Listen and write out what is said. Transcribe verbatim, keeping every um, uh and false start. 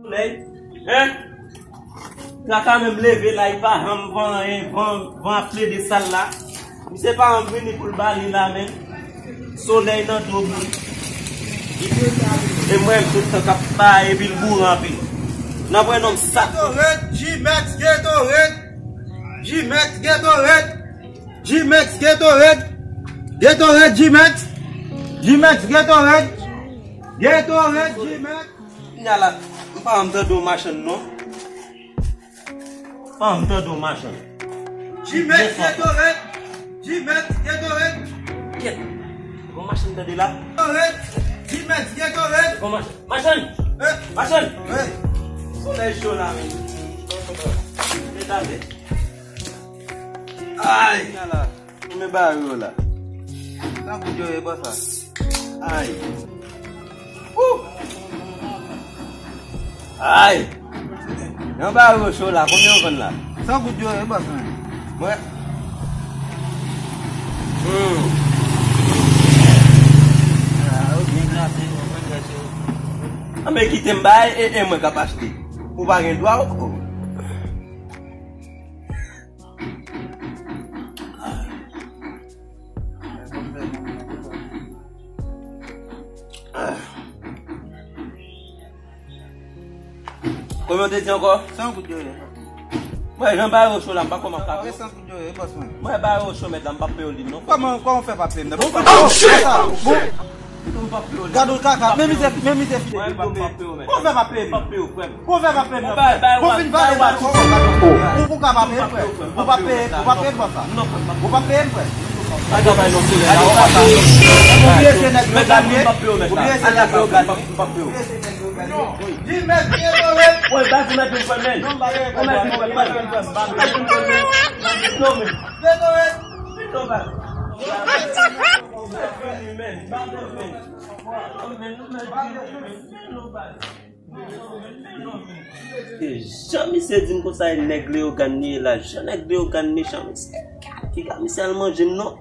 Solèy, hein? Traka menm leve la, li pa janm van anyen, van, van ap plede sal la. Misye pa janm vini pou l bale la menm. Solèy nan do moun. E mwen menm tout tan k ap bay epi l boure anpil. Nan pwen nonm sa. Gatorade, G-Max, Gatorade. G-Max, Gatorade. G-Max, Gatorade. Gatorade, G-Max. G-Max, Gatorade. Gatorade, G-Max. Kounya la, m pa janm tande yon machann non. M pa janm tande yon machann. G-Max, Gatorade. G-Max, Gatorade. Kèt. Bon machann tande la. Gatorade. G-Max, Gatorade. Bon machann. Machann. Eh. Machann. Wi. Solèy cho la menm. Mèt ale. Ay. Kounya la. Konbyen bagay yo la? San goud yo ye, bòs la. Ay. Wou! Ay! Yon bagay yo cho la, konbyen yo vann la? San goud yo ye, bòs mwen. Mwen. Hmm. Ah, yo byen glase, yo byen glase. Anben kite m bay, e, e mwen k ap achte. Ou pa gen dwa, ou. Kòman w te di ankò? San goud yo ye. Mwen, jan bagay yo cho la, m pa kwè m ap ka peye w. San goud yo ye, bòs mwen. Mwen, bagay yo cho, mèt la, m p ap peye w li, non. Kòman, kòman w fè pa peye m nan? Bon, bon, bon. Gad yon kaka, men mizè, men mizè fini epi pa peye. Bon, fè pa peye m. Bon, fè pa peye m nan, frè. Bon, fin vale la, ou, ou ka pa peye m, frè. Ou pa peye, ou pa peye m konsa. Ou pa peye m, frè. Ou bliye se nèg yo gade. Ou bliye se nèg yo gade. Ou bliye se nèg yo gade. E jan misye di m konsa, e nèg Leyogàn li ye la, jan nèg Leyogàn mechan, mesye. Piga misye al manje m non.